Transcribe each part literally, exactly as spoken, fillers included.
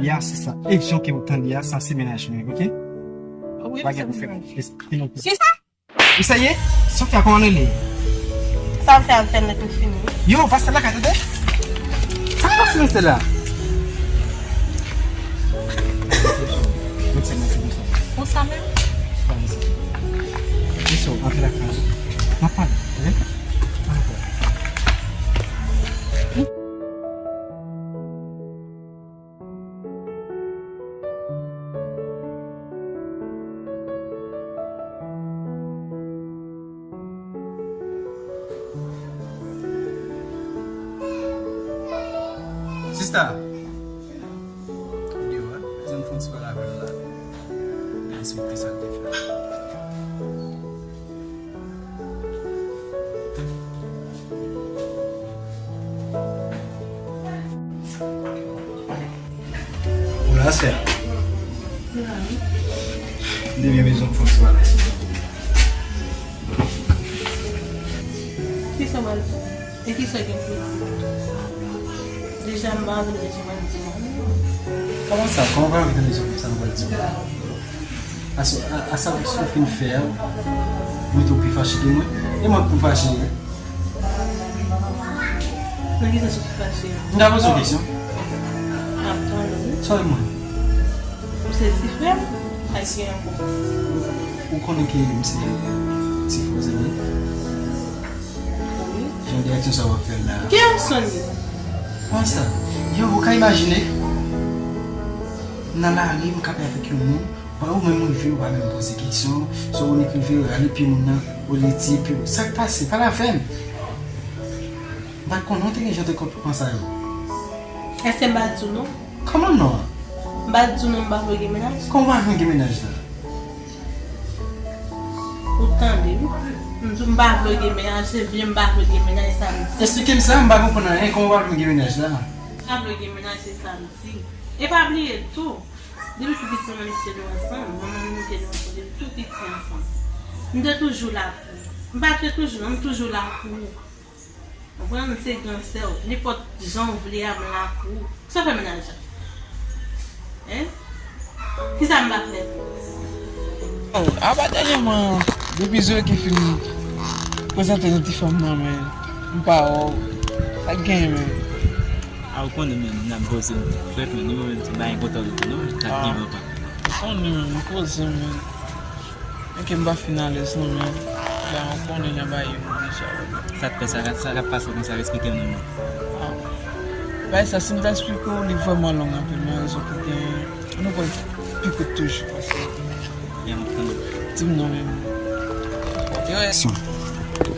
Ya, se sa. E jan ke ou tande a, sa se mennaj mwen, oke? Wi, pa gen pou fè. Kisa? Ou serye? Sofia, kòman nou rele? Sa w fè a fè nèt ou fini. Yo, pastè lakay, tande? Sa k pase nan sèl la? Konsa menm? Antre lakay. N ap pale, oke? Antre. Sista, ou deyò a? Bezwen fè yon ti pale avè l la. Li esplike sa l te fè. Ou la, sè? M te byen bezwen fon swa la. Kisa w pral di? E kisa w gen pou w di? Deja, m pa anvi tande sa w pral di non. Kòman sa? Kòman w pa anvi tande sa w pral di? A sa, a, a sa w fin fè a, ou mete w pi fache ke mwen. E mwen k pou fache, wi. Nan ki sans ou fache a? M ka poze w kesyon? Ap tande wi. Sa w mwen? Ou se ti frè m? Ak ki ankò? Ou konnen ke m se ti frè w, zanmi. Wi. Jan de aksyon sa w ap fè la. Ki aksyon li? Kòman sa? Yo, ou ka imajine? Nan lari, m kanpe avèk yon moun. Bon, ou menm rive, ou pa menm poze kesyon, sou ou nik rive, rale pye moun nan, ou li di, epi sa k pase, pale avè m. M pa t konnen w te gen jan de konpòtman sa yo. Èske m pa di w non? Kòman non? M pa di w non, m pa vle w gen mennaj? Kòman w pa vle m gen mennaj la? Ou tande, wi. M di w m pa vle w gen mennaj, se vle m pa vle w gen mennaj, sa m di. Esplike m sa, m pa konprann anyen, kòman w pa vle m gen mennaj la? M pa vle w gen mennaj, se sa m di. E pa bliye tou, depi tou piti nou te nou ansanm, manman nou te nou ansanm, depi tou piti ansanm. M te toujou la pou ou. M pa te toujou, non, m toujou la pou ou. Konprann, m se gran sè w. Nenpòt jan w vle a, m la pou ou. Sa fè mennaj la? Hein? Kisa m pa fè? Oh, apa dènyèman, depi Zoe ki fin prezante nou ti fanm nan, men m pa wè w. Sa k genyen, men? A, ou konnen, men, n ap poze m frèt, men nou menm ti bagay kontan li tou, non? Sa k genyen, papa? Ou konnen, men, m poze m, men. Enke m pa fin alèz non, men la ou konnen jan bagay yo ye deja. Sa k fè sa, sa k ap pase konsa, eksplike m non, men. Ah. Bagay sa, si m ta eksplike w, li vrèman long anpil, men rezon ki genyen, nou pral pi kout toujou, paske. Di m non, men.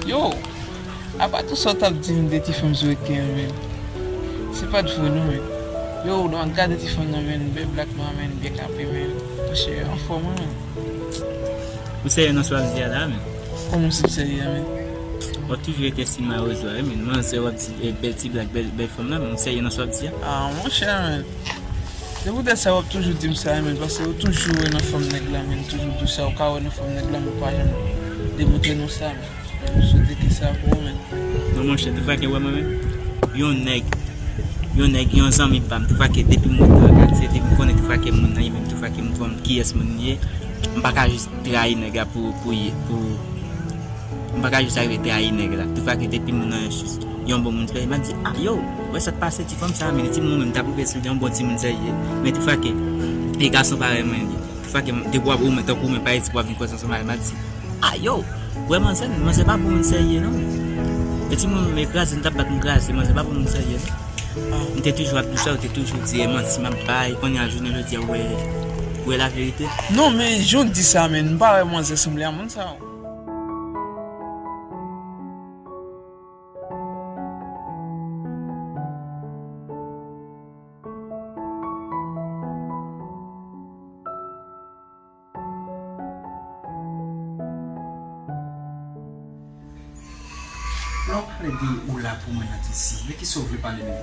Yo, apa tou sa w t ap di m de ti fanm sou eke an, men. Se pa t vre non, men. Yo, w ap gade ti fanm nan, men, bèl blak non, men, byen kanpe, men. Monchè, anfòm, wi, men. Ou serye nan sa w ap di a la, men? Kòman w se serye a, men? W ap toujou rete estim mawozo a, wi, men. Manzè w ap di, eh, bèl ti blak, bèl, bèl fanm nan, men ou serye nan sa w ap di a? Ah, monchè, men. Se poutèt sa w ap toujou di m sa, men, paske ou toujou wè nan fanm nèg la, men, toujou di w sa, ou ka wè nan fanm nèg la, men ou pa janm demontre nou sa, men. M swete ke sa pou ou menm. Non, monchè, tou fwa ke wè mwen menm, yon nèg, yon nèg, yon zanmi pa m, tou fwa ke depi m ret nan katye, depi m konnen tou fwa ke moun nan, li menm tou fwa ke m konn kiyès moun li ye, m pa ka jis trayi nèg la pou, pou, pou, m pa ka jis arive trayi nèg la. Tou fwa ke depi moun nan jis yon bon moun, m ap di, "Ah, yo, wè sa k pase ti fanm sa, men li timoun menm, t ap rive sou li, yon bon timoun sèye." Men tou fwa ke e gason parèy mwen li. Fwa ke m te wè ou menm tankou ou menm pa isi pou w ap vin koze ansanm avè m, m ap di, "Ah, yo, wè manzè, manzè pa bon moun sèye non." E timoun menm kraze, m t ap bat m kraze, manzè pa bon moun sèye non. M te toujou ap di sa, ou te toujou di e manti m ap bay, kounye a jounen jodi a ou wè, ou wè laverite. Non, men jan w di sa, men, m pa wè manzè sanble a moun sa. Lè w pale de ou la pou mwen nan ti si, de kisa w vle pale menm?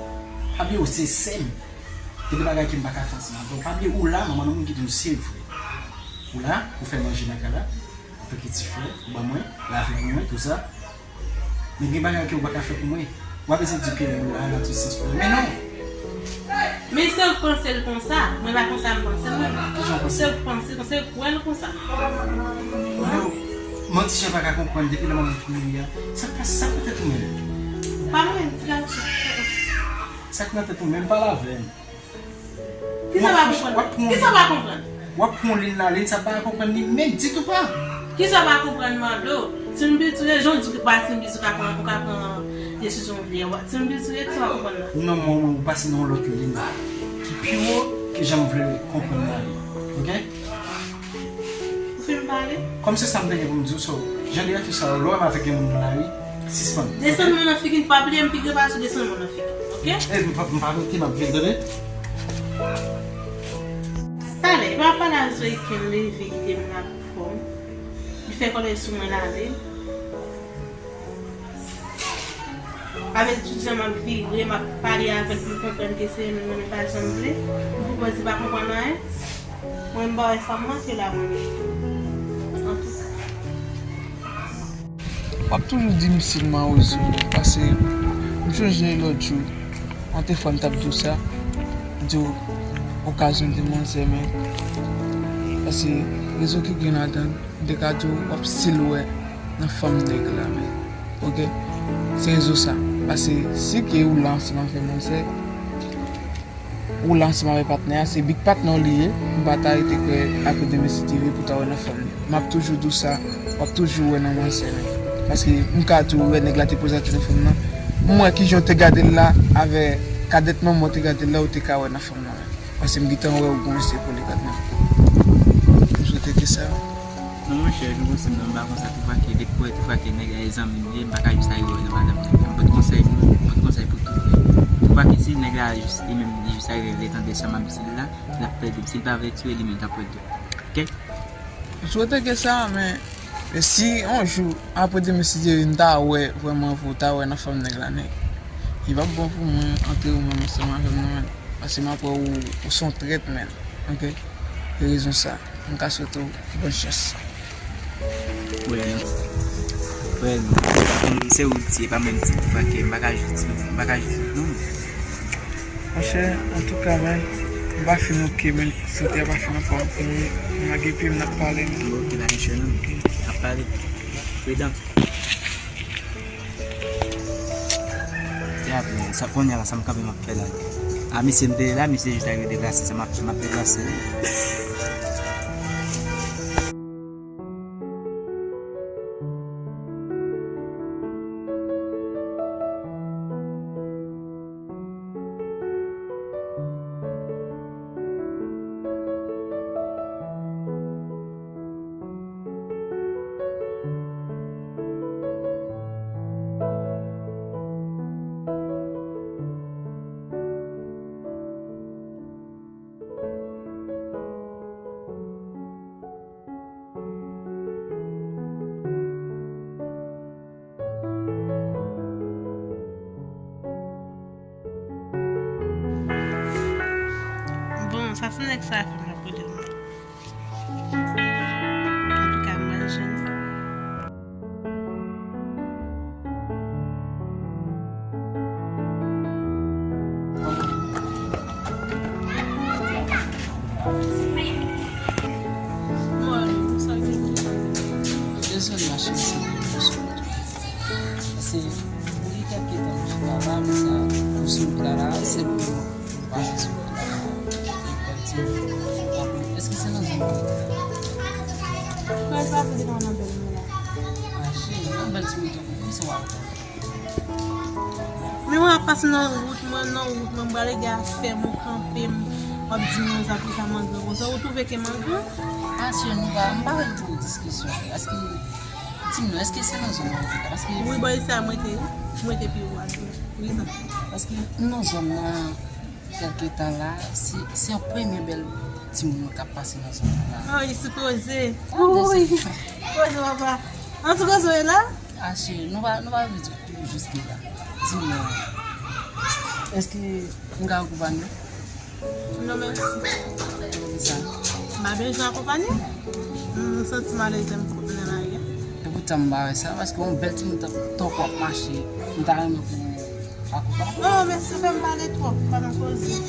Pa bliye ou se sè m. Gen de bagay ke m pa ka fè ansanm avè w. Pa bliye ou la, manman nan moun ki di nou se vre. Ou la, ou fè manje nan kay la, antanke ti frè, ou ban mwen, lave pou mwen, tou sa. Men gen bagay ke ou pa ka fè pou mwen. W ap eseye di ke ou la nan tout sans pou mwen. Men non! Men se ou k panse l konsa. Mwen pa konsa m panse l menm. Kijan w panse? Se ou k panse l konsa, se ou k wè l konsa. Non, manti jan pa ka konprann depi lè mwen fin mouri a. Sa k pa, sa k nan tèt ou menm? Pa mwen, ti gason. Sa k nan tèt ou menm, pale avè m. Kisa w pa konprann? Kisa w pa konprann? W ap pran lin la, lin sa pa konprann li menm ditou pa. Kisa w pa konprann, Mado? Timoun piti w ye, jan w di w pa timoun piti w ka pran, ou ka pran desizyon w vle a. Timoun piti w ye, kisa w pa konprann la? Non, mwen, mwen, ou pase nan yon lòt lin ki pi wo ke jan m vle konprann la ye. Oke? Ou fin pale? Kòm se sa m te gen pou m di w, so, jan de retou sa yo, lè w wè m avèk yon moun nan lari, sispann. Desann mwen nan figi m, pa bliye m pi gran pase w, desann mwen nan figi m, oke? E, m pa, m pa mete m ap vin, tande? Talè, pa pale a Zoe ke l leve kite m la pou kò m. Li fè kòlèj sou mwen l ale. Avèk tout jan m ap vire, m ap pale avè l pou l konprann ke se mwen menm li pa janm vle. M poko di pa konprann anyen. Mwen m pa wè sa m manke la mwen menm. Antouka. W ap toujou di m si l mawozo, paske m chonje lòt jou, an te fwa m t ap di w sa, di w okazyon demanzè, men paske rezon ki gen ladan l, m te ka di w w ap silwe nan fanm nèg la, men, oke? Se rezon sa. Paske si ke ou la ansanm avè manzè, ou la ansanm avè patnè a, se big patnè w li ye, m pa ta rete kwè apre demen si Dye vle pou ta wè nan fanm li. M ap toujou di w sa, w ap toujou wè nan manzè, men. Paske m ka di w wè nèg la te poze atè nan fanm nan. M wè kijan w te gade l la, avè kadèt manman w te gade l la, ou te ka wè nan fanm nan, men. Paske m gentan wè ou gon je pou li gad mwen. M swete ke sa. Non, monchè, nou gon sèm nan, m pa konsa, tou fwa ke, depi pou wè, tou fwa ke nèg la e zanmi m ye, m pa ka jis arive wè nan madanm nèg la. M pot konsèy pou, m pot konsèy pou tout nèg. Tou fwa ke si nèg la jis, li menm, li jis arive vle tande sa m ap di l la, l ap pèdi m. Si l pa vle tiye, li menm k ap pèdi m. Oke? M swete ke sa, men, men si yon jou, apre demen, si Dye vle, m ta wè, vrèman vre, ou ta wè nan fanm nèg la, nèg. Li p ap bon pou mwen antre ou menm ansanm avè m, non, men. Paske m ap wè ou, ou se yon trèt, men. Oke? Se rezon sa. M ka swete w bòn chans. Wè, non. Wè, non. Se ou di, se pa mwen di, tou fwa ke m pa ka jis di, m pa ka jis di, non. Monchè, antouka, men, m pa fin oke, men, sante a pa fin anfòm pou mwen. M lage pye m, n ap pale, men. Ok, la, monchè, non. N ap pale. Pridan. E apre, sa kounye a la, sa m kanpe m ap fè la. A, mesye, m te la, mesye, jis ta rive deplase, sa m ap, m ap deplase. Bon, sa se nèg sa fè m nan pwoblèm. Antouka, m pral jwenn. Dezole, ma chérie, se pou mwen sou wout. Paske, depi kèlke tan m chita la, men sa, m sou wout la, la, se pou mwen. Pase sou wout la. Bèl timoun. Èske se nan zòn ou rete? Mwen pase devan nan bèl moun la. Ah, cheri, yon bèl timoun tankou w, kisa w ap fè? Men mwen ap pase nan wout mwen, nan wout mwen, m prale gen afè m, ou kanpe m, w ap di m konsa, konsa, m angran konsa. Ou twouve ke m angran? Ah, cheri, nou pa, m pa vle twò diskisyon. Èske, di m non, èske se nan zòn ou rete? Paske wi, bò isi a m rete, wi. M rete pi wo a tou. Wi, sa. Paske nan zòn nan, kèlke tan la, se, se yon premye bèl timoun k ap pase nan zòn nan la. Ah, li sipoze. Wi. Koze papa. An tou koze w la? Ah, cheri, nou pa, nou pa vle di jis gen la. Di mwen, èske m ka akonpanye w? Non, mèsi. Poukisa? M pa bezwen akonpanye. M santi m alèz lè m twouve nan lari a. Epoutan m pa wè sa, paske yon bèl timoun tankou w ap mache, m ta renmen pou w akonpanye. Oh, mèsi, fè m pale twòp, pa nan koze.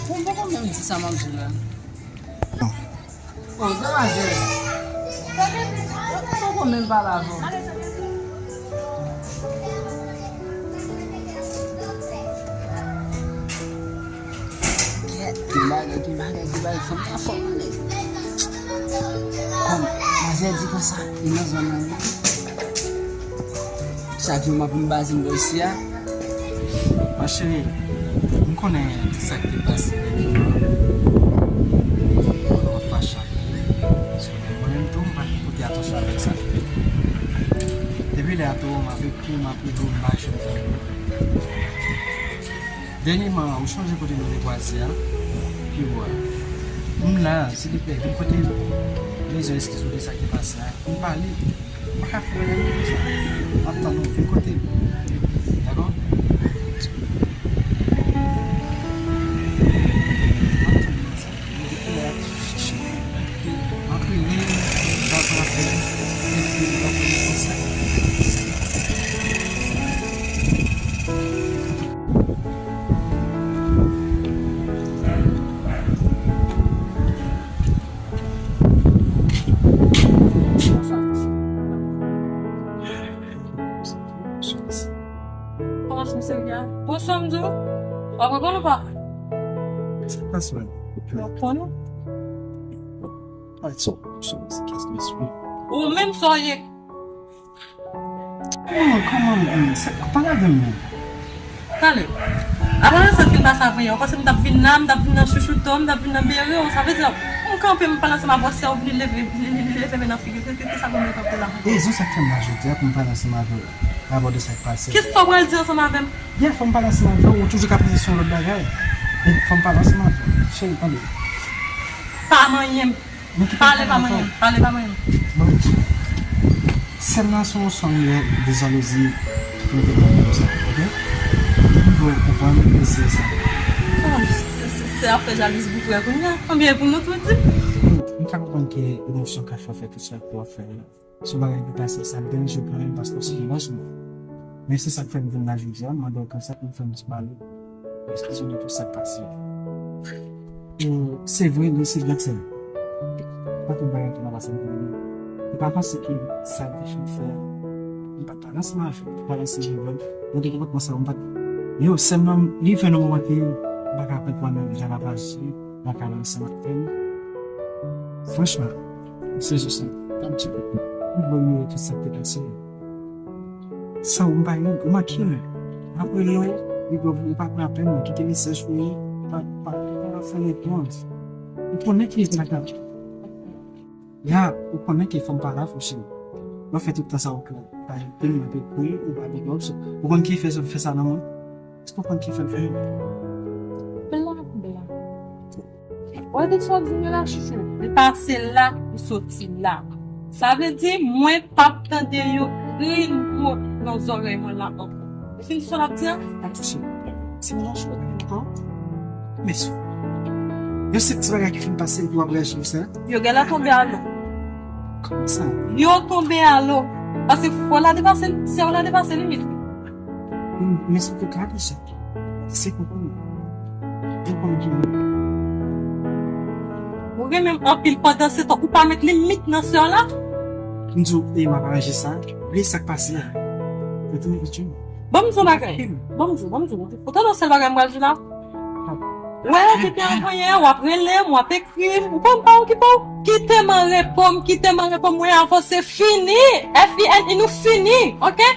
Bon, poko menm di sa m ap di w la. Oh, demwazèl. Poko menm pale avè w. Gen bagay, gen bagay, gen bagay, fò m ta fò m ale. Kòm manzè di konsa, li nan zòn nan wi. Chak jou m ap vin baze m bò isi a. Ma cheri, m konnen tout sa k te pase dènyèman. M konnen w ap fache anpil. Mwen menm tou, m pa t pote atansyon avèk sa. Depi lè a tou, m ap ekri w, m ap rele w, m pa janm tande w. Dènyèman, ou chonje kote nou te kwaze a? Pi ou a. M la, silvouplè, vin kote m. M bezwen eskiz ou de sa ki pase a. Vin pale. M pa ka fè bagay konsa. M ap tann ou, vin kote m. Dakò? M ap tann ou. Kòman se misye ye a? Bonswa, m di w. W ap reponn ou pa? Sa k pase, man? W ap reponn ou? Alright, so, so, se kès mesye. Ou menm sa w ye. Kòman, kòman, man? Sa, pale avè m, man. Talè. Apre sa fin pase avè w, ou panse m t ap vin la, m t ap vin nan chouchoute w, m t ap vin nan bere w, sa vle di, m kanpe, m pale ansanm avè w, sè w vini leve, li, li, li leve men nan figi w, ki, ki, ki sa pou m fè pou la? Rezon sa k fè m la jodi a pou m pale ansanm avè w, rapò de sa k pase. Kisa w pral di ansanm avè m? Byen, fò m pale ansanm avè w, ou toujou ka panse se yon lòt bagay. Men fò m pale ansanm avè w. Cheri, tande. Pa manyen m. Pale pa manyen m, pale pa manyen m. Bon, sè m nan se yon sòm de jalouzi ki mete m nan konsa, oke? M vle w konprann, mesye sa. Kòman se, se, se afè jalouzi pou frè kounye a? Konbyen pou nou tou di? M ka konprann ke emosyon ka fè w fè tout sa ke w ap fè a. Se yon bagay ki pase, sa deranje w kanmenm paske w se yon anj mwen. Men se sa k fè m vin la jodi a, m mande w konsa pou m fè yon ti pale. Eskize m de tout sa k pase. E se vre, li se byen sè. Pa tout bagay ki mal pase m pou li. Li pa panse ke sa l te fin fè a. Li pa t pale ansanm avè m, li pa t pale ansanm avè m. Mwen te konprann sa, mwen pa t. Yo, sè m nan, li fè nan moman ke m pa ka konprann jan l ap aji, nan kay la ansanm avè m. Franchman, se jis sa. Tann ti pèp. Ou bon, yo, tout sa k te pase. Sa ou pa yon, ou manke m. Apre lè, li bon, ou pa pran apèl, ou kite mesaj pou li, pa, pa, pa fè repons. Ou konnen ki traka. Ya, ou konnen ke fò m pa la, fò cheri. Mwen fè tout tan sa ou ka pa ekri m, mwen te ekri ou pa big up, so, ou konn ki fè, fè sa nan mwen? Èske w konprann ki fè l fè l? Men la, men la. Wè, de sa w di m yo la, chouchou. Li pase la, li soti la. Sa vle di, mwen p ap tande yon grenn mo nan zòrèy mwen la ankò. Ou fin di sa w ap di a? Pa touche m. Se mennaj ou, ankò? Mesye. Yo se ti bagay ki fin pase epi w ap reyaji konsa? Yo genlè tonbe a lo. Kòman sa? Yo tonbe a lo. Paske frè w la depase, sè w la depase limit li. Men se pou gade sa. Se pou ou. Ou konn ki moun. Ou renmen m anpil pandan se tan ou pa met limit nan sè w la. M di w, e m ap aranje sa. Bliye sa k pase a. Yo te mete tchoum. Ban m di w bagay. Ban m di w, ban m di w. Ou tande yon sèl bagay m pral di la? Wè, ou kite anvoye, w ap rele m, w ap ekri m. Ou konn pa okipe w. Kite m an repo m, kite m an repo m. Mwen avè w se fini. F I N I, nou fini. Oke?